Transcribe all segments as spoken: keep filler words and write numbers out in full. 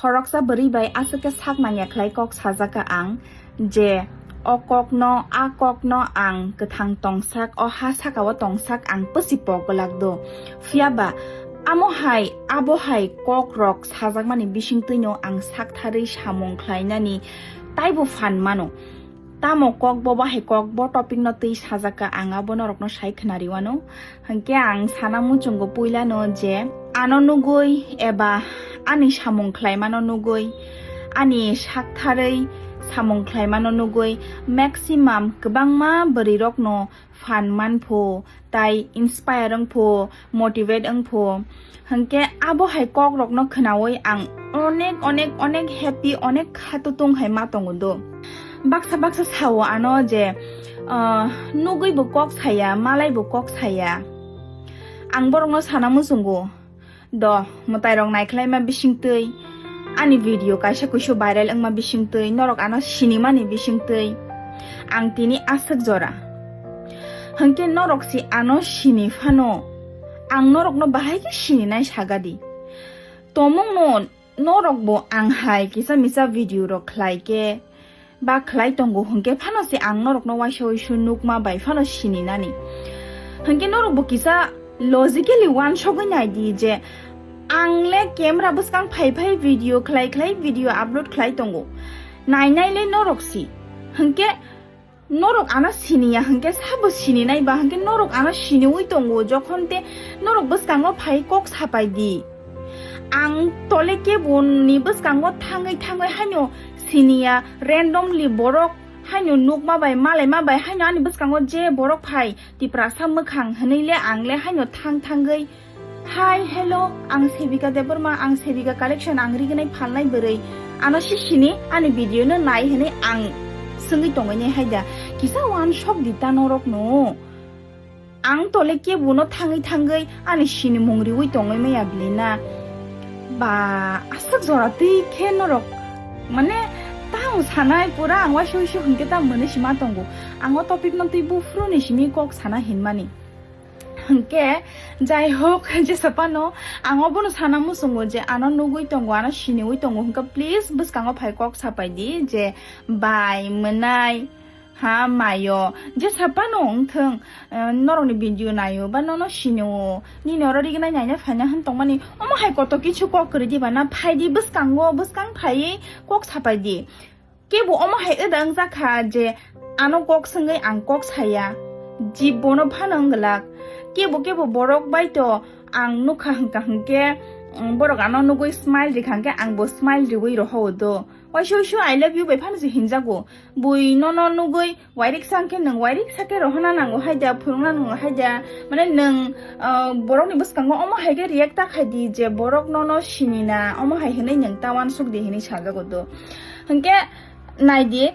Khoroksa bwrwi bai aswk khe sak nangya khlai kok sajak kha ang je, o kokno, a kokno ang kwthang tongsak, o ha saka o tongsak ang pwsi pok glak do. Phiya ba amo hai, abo hai kok rok sajakmani bising twino ang sak tharwi samung khlainani taibo phan mano. Tamo kok bo bahai kok bo topic no twi sajak kha, ang abo norok no sai khwnari wano. Hwnkhe ang sana muchungo puila no je ano nugui eba ani samung khlaimano nugui, ani sak tharwi samung khlaimano nugui maximum kwbangma bwrwi rok no phan man pho, tai inspire wng pho, motivate wng pho. Hwnkhe abo hai kok rok no khwnawi ang onek, onek, onek happy, onek khatutung hai ma tongo do. Baksa baksa sao ano je, ah, nugui bo kok saya, malai bo kok saya. Ang borok no sana muchungo. Do, mwtai rok naikhlai ma bising twi ani video kaisa kuisu viral wngma bising twi, norok ano sinimani bising twi ang tini aswk jora. Hwnkhe norok si ano sini phano, ang norok no bahai khe sininai sagadi. Tomung no norok bo ang hai kisa misa video rok khlai khe ba khlai tongo hwnkhe phano se ang norokno waisa waisu nukma bai phano sininani. Hwnkhe norok bo kisa logically wansogwi naidi je ang le camera bwskang phai phai video khlai khlai video upload khlai tongo. Nainai le norok si. Hwnkhe norok ano siniya hwnkhe sabo sininai ba hwnkhe norok ano siniwi tongo jokhon te norok bwskango phai kok sapai di. Ang tole kebo ni bwskango thangwi thangwi haino siniya, randomly borok haino nukma bai, malaima bai haino ani bwskango je borok phai Tiprasa mwkhang hwnwi le ang le haino thang thangwi, "Hi, hello, ang Sevika Debbarma, ang Sevika Collection, ang rignai phalnai bwrwi, ano si sini ani video no nai," hwnwi ang swngwi tongwi nai hai da. Kisa wansok di ta norok no. Ang tole kebo no thangwi thangwi ani sinimung riwi tongwi maya bwlwi na. Ba, aswk jora twi khe norok, mane, tamo sanai pura ang waisa waisa hwnkhe ta mwnwi sima tongo. Ang o topic no twi buphuru ni simi kok sana hinmani. Hwnkhe, jai hok, jesa phano, ang obono sana muchungo je ano nugwi tongo, ano siniwi tongo, hwnkhe please bwskango phai kok sapai di je bai, mwnai, ha, mayo, jesa phano wngthwng, eh, norokni video naio ba nono sinio, nini oro rignai naina phaina hwn tongmani, omo hai koto kichu kok kwrwi diba na, phai di bwskango, bwskang phaiwi kok sapai di. Kebo omo hai wda wngjakha je ano kok swngwi ang kok saya, jibono phano wng glak. Kebo kebo borok bai to ang nukha hwnkha hwnkhe, mm, borok ano nugwi smile rikha hwnkhe ang bo smile riwi rohao do. Waisa waisa I love you bai phano se hinjago. Bui nono nugwi wairiksa hwnkhe nwng wairiksa khe rohorna nango haida, phwrwngna nango haida. Mane nwng, ah, borokni bwskango omo hai khe react ta khai di je borok nono sinina, omo hai hwnwi nwng ta wansuk di hwnwi sajago do. Hwnkhe, naidi,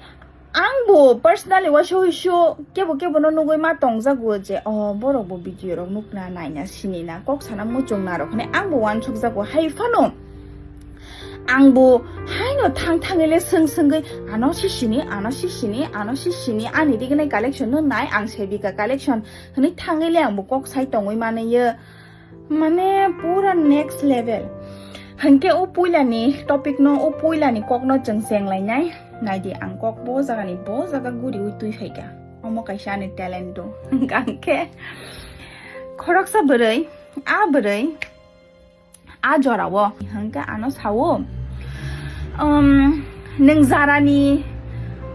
ang bo personally waisa waisa kebo kebo no nugwi ma tongjago je, "Oh, borok bo video rok nukna, naina, sinina, kok sana muchung narok," hwnwi ang bo wansuk jago. Hai phano ang bo haino thang thangwi le swng swngwi, "Ano si sini, ano si sini, ano si sini, ani rignai collection no nai, ang Sevika Collection," hwnwi thangwi le ang bo kok sai tongwi manwi yo. Mane pura next level. Hwnkhe o puilani topic no, o puilani kok no chwng chenglainai. Naidi ang kok bo jaga ni bo jaga guriwi twi phaikha. Omo kaisa ani talent do. Hwnkhe khoroksa bwrwi, a bwrwi, a jorao. Hwnkhe ano sao, um, nwng jarani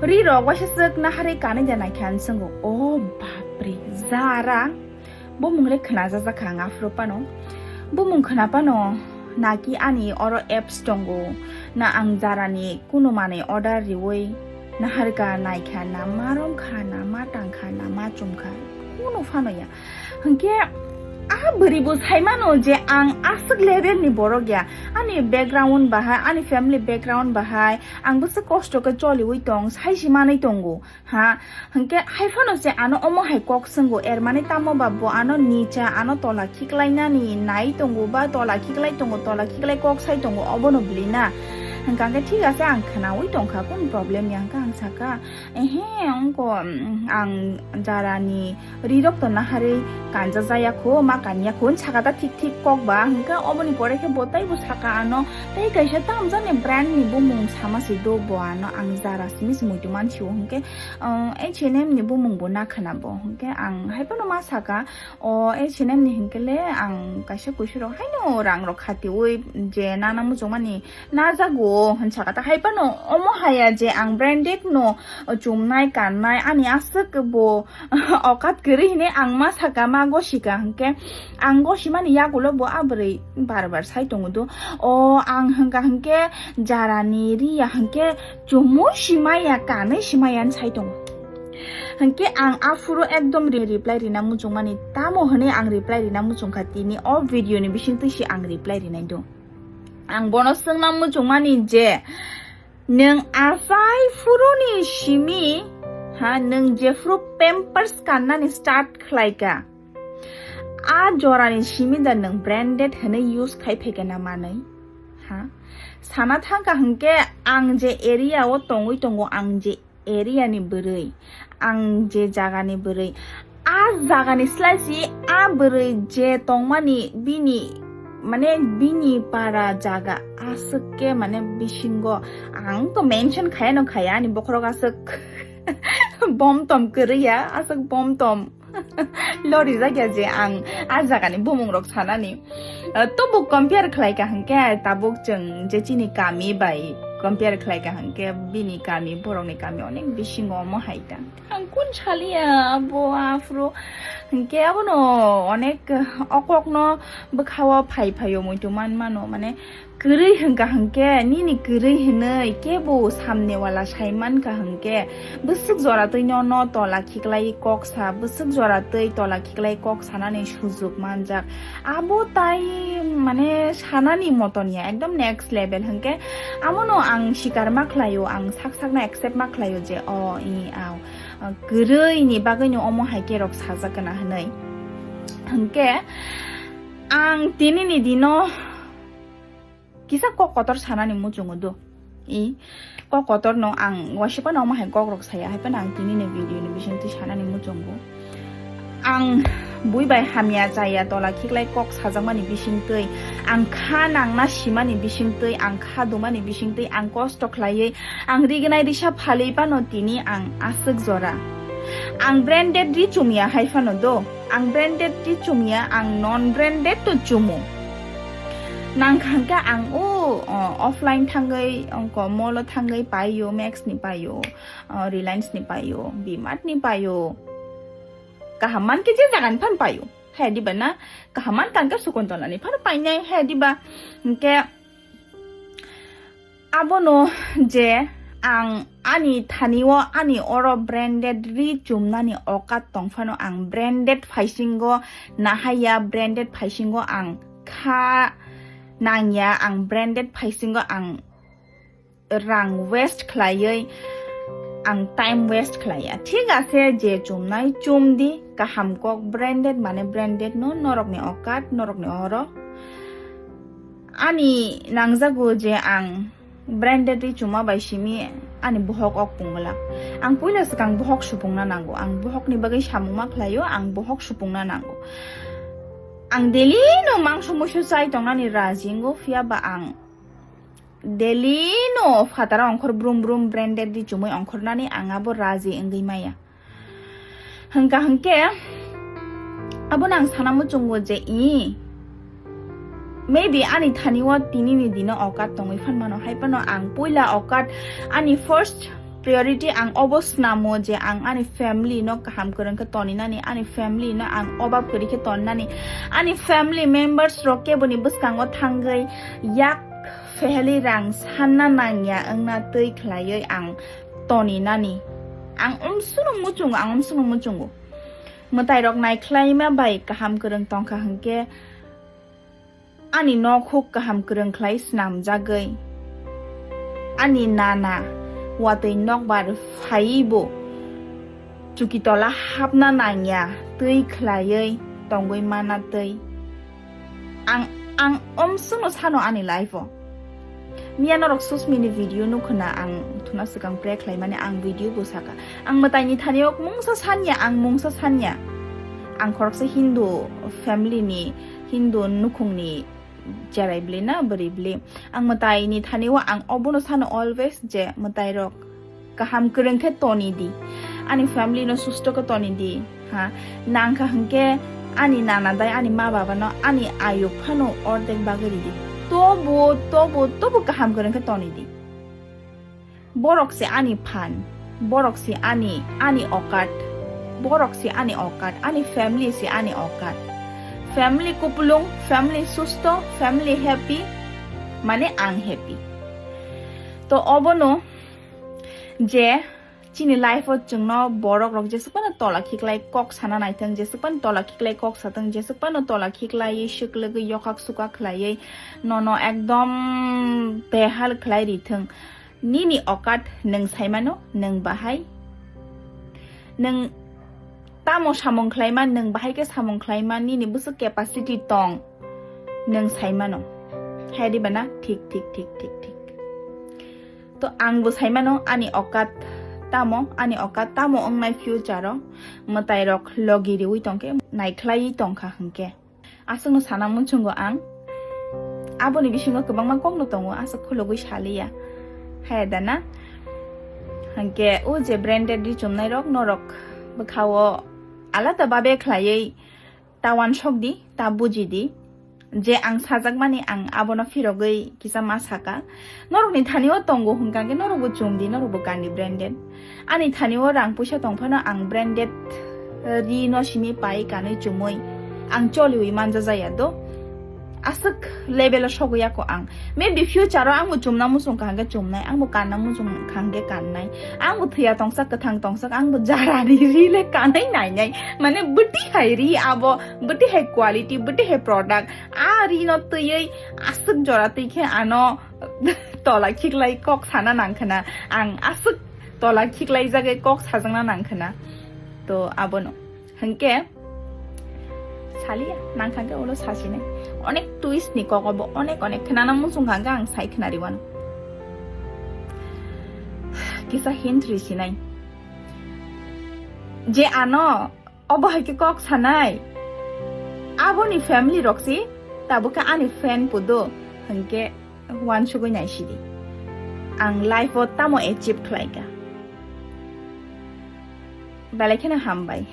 ri rok waisa swk naharwi kanwi da naikha, ang swngo, "O bapre, jara?" Bo mung le khwnajak kha ang aphuru phano. Bo mung khwna phano, naki ani oro apps tongo, na ang jarani kunu manwi order riwi naharkha, naikha na ma romkha, na ma tangkha, na ma chumkha, kunu phano ya. Hwnkhe a bwrwi bo sai mano je ang aswk level ni borok ya, ani background bahai, ani family background bahai, ang bwswk kosto khe choliwi tong, sai se manwi tongo. Ha, hwnkhe hai phano se ano omo hai kok swngo, er mani tamo ba bo ano nicha, ano tola khiklainani nai tongo ba tola khiklai tongo, tola khiklai kok sai tongo, obono bwlwi na. Hwnkha khe thik ase, ang khwnaui tongkha, kunu problem ya, hwnkha ang sakha, "Ehe, ongko, mm, ang jarani rirok to naharwi kanja jaya kho, ma kanya kho," hwn sakha ta thik thik kok ba, hwnkha oboni pore khe bo taibo sakha ano, tei kaisa tamjani brand ni bumung sama se do bo ano, ang jara simi se muitu mansi o, hwnkhe, uh, H and M ni bumung bo na khwna bo, hwnkhe ang hai phano ma sakha, o H and M ni hwnkhe le ang kaisa kuisu rok haino rang rok khatiui je nana muchungmani najago hwn sakha ta hai phano omo haya je ang branded no chumnai kannai ani aswk bo okat kwrwi hinwi ang ma sakha ma gosika hwnkhe ang gosimani yagulo bo a bwrwi bar bar sai tongo do o ang hwnkha hwnkhe jarani riya hwnkhe chumui simaya kanwi simaya hwn sai tongo. Hwnkhe ang aphuru ekdom re-, reply rina muchungmani tamo hwnwi ang reply rina muchungkha tini o video ni bisingtwi se ang reply rinai do. Ang bono swngna muchungmani je nwng achai phuruni simi ha nwng jephuru pampers kannani start khlaika a jorani simi da nwng branded hwnwi use khai phaikha na manwi ha sana thangkha hwnkhe ang je area o tongwi tongo ang je area ni bwrwi, ang je jaga ni bwrwi, a jaga ni slai si a bwrwi je tongmani bini, mane bini para jaga aswk khe mane bisingo ang to mention khaya no khaya ani bokhorok aswk bom tom kwrwi ya, aswk bom tom. Lori jakya je ang a jagani bumung rok sanani. Ah, tobo compare khlai ka hwnkhe tabuk chwng je chini kami bai compare khlai ka hwnkhe bini kami, borokni kami onek bisingo omo hai ta. Ang kun saliya abo aphuru hwnkhe abono onek okokno bwkhao phai phaio muitu man mano, mane kwrwi hwnkha hwnkhe nini kwrwi hwnwi kebo samne wala sai mankha hwnkhe bwswk jora twi no, no tola khiklai kok sa, bwswk jora twi tola khiklai kok sanani sujuk manjak. Abo tai mane sanani moton ya, ekdom next level hwnkhe amono ang sikar ma khlaio, ang sak sakno accept ma khlaio je o i a, a, kwrwi ni bagwi no omo hai khe rok sajak kana hwnwi. Hwnkhe ang tini ni dino kisa kok kotor sanani muchungo do. I kok kotor no ang waisa phano omo hai kok rok saya, hai phano ang tini ni video ni bisingtwi sanani muchungo. Ang bui bai hamya chaya tola khiklai kok sajakmani bisingtwi, ang kha nangna simani bisingtwi, ang kha dumani bisingtwi, ang kosto khlaiwi, ang rignai risa phalwi phano tini ang aswk jora. Ang branded ri chumya hai phano do. Ang branded ri chumya, ang non branded to chumo. Nang kha hwnkhe ang o, o, offline thangwi, ongko mall o thangwi paio, Max ni paio, o, Reliance ni paio, V-Mart ni paio. Kaham man khe je jaga ni phan paio. Hai diba na? Kaham man kha hwnkhe Sakuntala ni phan painai. Hai diba? Hwnkhe abono je ang ani thani o ani oro branded ri chumnani okat tong phano ang branded phaisingo nahaiya, branded phaisingo ang kha nangya, ang branded phaisingo ang rang waste khlaiwi ang time waste khlaiya. Thik ase, je chumnai chum di, kaham kok branded mane branded no, norokni okat, norokni oro. Ani nangjago je ang branded ri chuma bai simi ani bohok ok pungwlak. Ang puila swkang bohok supungna nango, ang bohokni bagwi samung ma khlaio, ang bohok supungna nango. Ang daily no mangso muiso chai tongnani raji wngo, phiya ba ang daily no phataro ongkhor brum brum branded ri chumui ongkhornani ang abo raji wngwi maya. Hwnkha hwnkhe abono ang sana muchungo je i maybe ani thani o tini ni dino okat tongwi phan mano, hai phano ang puila okat ani first priority ang obo snamo je ang ani family no kaham kwrwng khe toninani, ani family no ang obab kwrwi khe toninani, ani family members rok keboni bwskango thangwi yak phehelwi rang sanna nangya wngna twi khlaiwi ang toninani. Ang umsukno muchungo, ang umsukno muchungo. Mwtairok naikhlaima bai kaham kwrwng tongkha hwnkhe ani nok huk kaham kwrwng khlai snamjagwi. Ani nana watwi nokbar phaiwi bo chukitola hapna nangya twi khlaiwi tongwi mana twi. Ang, ang omswkno sano ani life o. Miya norok Susmini video nukhuna ang thuna swkang pray khlaimani ang video bo saka. Ang mwtaini thani ok mungsa sanya, ang mungsa sanya. Ang khoroksa Hindu family ni, Hindu nukhungni cherai bli na bwrwi bli. Ang mwtaini thani o ang obono sano always je mwtai rok kaham kwrwng khe toni di. Ani family no susto khe toni di. Ha, nangkha hwnkhe ani nana dai ani ma baba no ani ayuk phano ordek bagwi ridi. Tobo, tobo, tobo kaham kwrwng khe toni di. Borok se ani phan, borok se ani, ani okat, borok se ani okat, ani family se ani okat. Family kupulung, family susto, family happy, mane ang happy. To obono je chini life o chwngno borok rok jesuk phano tola khiklai kok sana naithwng, jesuk phano tola khiklai kok satwng, jesuk phano tola khiklai swklwgwi yokhak sukak khlaiwi nono ekdom behal khlai rithwng. Nini okat nwng saimano, nwng bahai. Nwng tamo samung khlaima, nwng bahai khe samung khlaima, nini bwswk capacity tong, nwng saimano. Hai di bana, thik, thik, thik, thik, thik. To ang bo saimano, ani okat tamo, ani okat tamo wngnai future o, mwtai rok logi riwi tongkhe, naikhlaiwi tongkha hwnkhe. Aswkno sana muchungo ang. Aboni bisingo kwbangma kokno tongo, aswk khulugwi saliya. Haya dana? Hwnkhe o je branded ri chumnai rok, norok bwkhao alada babe khlaiwi ta wansok di, ta buji di. Je ang sajakmani ang abono phirogwi kisa ma saka. Norokni thani o tongo hwnkha khe norokbo chum di, norokbo kan di branded. Ani thani o rang puisa tong phano ang branded, eh, ri no simi pai kanwi chumui ang choliwi manja jaya do. Aswk level o sogwi ya ko ang. Maybe future o ang bo chumna muchung kha hwnkhe chumnai, ang bo kanna muchung kha hwnkhe kannai. Ang bo thwiya tongsak, kwthang tongsak, ang bo jara ri ri le kanai nainai. Mane bwtwi hai ri abo, bwtwi hai quality, bwtwi hai product. A ri no twiwi aswk jora twi khe ano tola khiklai kok sana nang khna. Ang aswk tola khiklai jagwi kok sajakna nang khna. To abono. Hwnkhe saliya, nang kha khe ulo sasinai. Onek twist ni kok obo, onek onek khnana muchung kha khe ang sai khnari wano. Kisa hint ri sinai. Je ano obo hai khe kok sanai. Aboni family rok si tabuk khe ani fan pudo hwnkhe wansugwi naisidi. Ang life o tamo achieve khlai kha. Belai kheno hambai.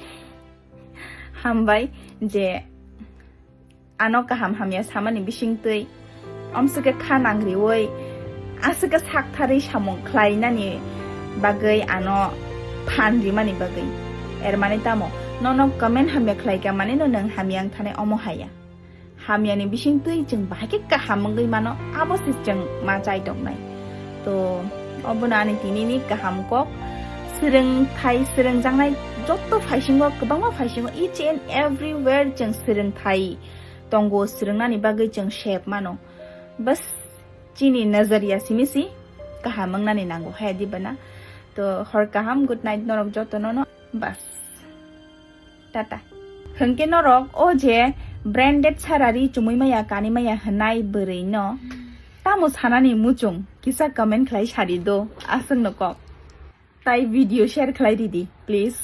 Hambai je ano kaham hamya samani bisingtwi, omswk khe kha nangriwi, aswk khe sak tharwi samung khlainani bagwi ano phan rimani bagwi. Er mani tamo, nono comment hamya khlai kha mani no nwng hamya wng thanai omo haya. Hamyani bisingtwi chwng bahai khe kaham wngwi mano, abo se chwng ma chai tongnai. To, obono ani tinini kaham kok. Swrwngthai, swrwngjaknai joto phaisingo, kwbangma phaisingo, each and everywhere chwng swrwngthai tongo, swrwngnani bagwi chwng sep mano. Bas, chini nazariya simi si kaham wngnani nango, hai di bana. To, hor kaham, good night norok jotono no. Bas. Tata. Hwnkhe norok o je branded sara ri chumui maya, kani maya hwnai bwrwi no tamo sanani muchung kisa comment khlai sadi do, aswk no kok. Tai video share khlai ridi, please.